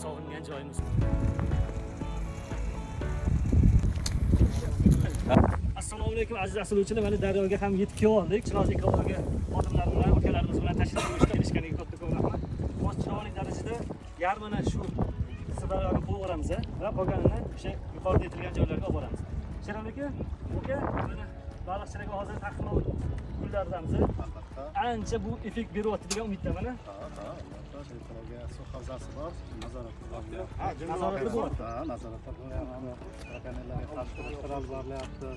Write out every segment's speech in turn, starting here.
Sog'ingan joyimiz. Assalomu alaykum, aziz asiluvchilar. Mana daryoga ham yetib kelib oldik. Chinoz ekologiya xodimlari bilan, akalarimiz bilan tashrif buyurishdi. Kelishganiga kattakon rahmat. Hozir chiroyli darajada yarmini shu Sirdaryoga qo'yib yuboramiz va qolganini o'sha yuqorida aytilgan joylarga olib boramiz. Sherali aka, aka, mana baliqchilarga hozir taxmin kunlardamiz. Albatta. Ancha bu effekt beryapti degan umiddaman. Ha, ha, albatta. Ekologiya suv havzasi bor, nazorat qilyapti. Nazoratli bo'lyapti. Ha, nazoratda bo'lyapti. Brakonerlarga qarshi kurashlar olib borilyapti.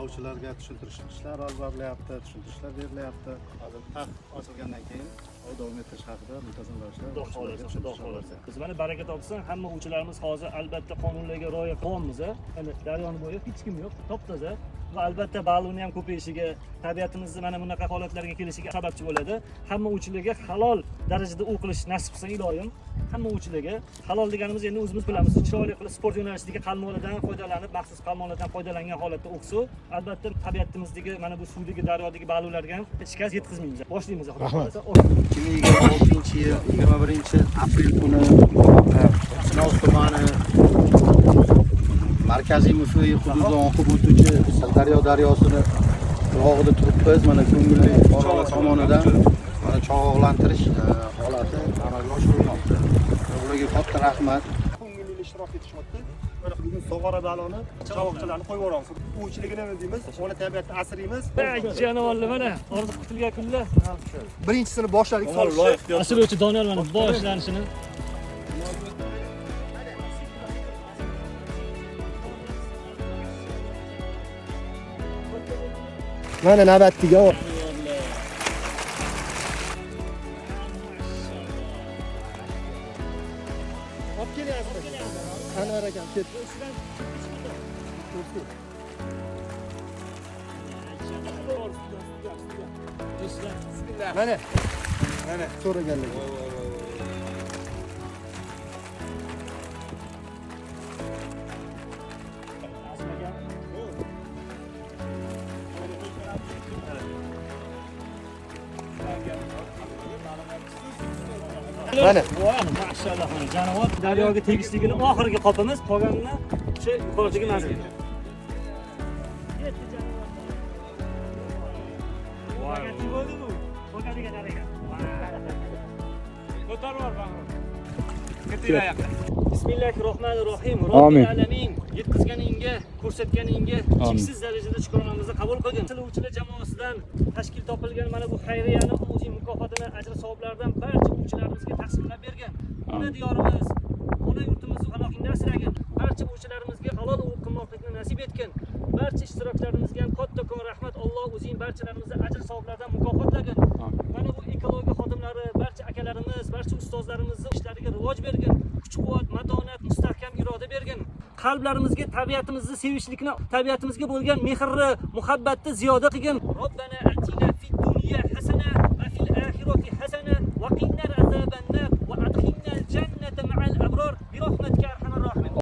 Ovchilarga tushuntirish ishlar olib borilyapti, tushuntirishlar berilyapti. Hozir taqiq ochilgandan keyin ov davom ettirish haqida muntazam ravishda Xudo ovchilarga xohlasa, Xudo tushuntirishlar xohlasa. berilyapti. Biz mana baraka topsin, hamma ovchilarimiz hozir albatta qonunlarga rioya qilyapmiz. Mana daryoni bo'yi hech kim yo'q, top-toza. Bu albatta baliqni ham ko'payishiga, tabiatimizni mana bunaqa holatlarga kelishiga sababchi bo'ladi. Hamma ovchilarga halol darajada ov qilish nasib qilsin iloyim. Hamma ovchilarga halol deganimiz endi o'zimiz bilamiz. Chiroyli qilib sport yo'nalishidagi qalmoqlardan foydalanib, maxsus qalmoqlardan foydalangan holatda o'qsa, albatta tabiatimizdagi mana bu suvdagi, daryodagi baliqlarga ham shikast yetkazmaymiz. Boshlaymiz, Xudo xohlasa. 2026 yil 21 aprel kuni Chinoz tumani markaziy musulli hududidan oqib o'tuvchi Sirdaryo daryosini qirg'og'ida turibmiz. Mana ko'ngilli fuqarolar tomonidan mana chog'oqlantirish holati amalga oshirilmoqda. Ularga katta rahmat. Ko'ngilli ishtirok etishyapti. Mana bugun sog'ora baliqni, chavoqchilarni qo'yib yuboramiz. Ovchiligini nima deymiz? Ona tabiatni asraymiz. Jonivorlar mana orzu kutilgan kunlar. Birinchisini boshladik solishni. Asiluvchi Doniyor mana boshlanishini. Mana navbatdagi Olib kelyapti. Anvar akam ketdi. Mana. Mana so'raganlar. Mana. Mashalloh, mana jonivor daryoga tegishligini oxirgi qopimiz, qolganini o'sha yuqoridagi manzilga. Voy, bo'ldi bu. Qolganiga qaragan. Ko'tarib yubor, Bahrom. Ketinglar yoqqa. Bismillahirrohmanirrohim. Robbil alamin. Yetkazganingga, ko'rsatganingga cheksiz darajada shukronamizni qabul qilgin. Tiluvchilar jamoasidan tashkil topilgan mana bu xayriyani o'zing mukofotini, ajr savoblardan barcha ovchilarimizga taqsimlab bergin. Ona diyorimiz, ona yurtimizni panohingda asragin. Barcha ovchilarimizga halol ov qilmoqlikni nasib etgin. Barcha ishtirokchilarimizga ham kattakon rahmat. Alloh o'zing barchalarimizni ajr savoblardan mukofotlagin. Mana bu ekologiya xodimlari, barcha akalarimiz, barcha ustozlarimizni ishlariga rivoj bergin. Kuch-quvvat, matonat, mustahkam iroda bergin. Qalblarimizga tabiatimizni sevishlikni, tabiatimizga bo'lgan mehrni, muhabbatni ziyoda qilgin. Robbana atina fid dunya hasana va fil oxirati hasana va qina azabannar va adkhilnal jannata ma'al abror bi rahmatika arhamar rohimin.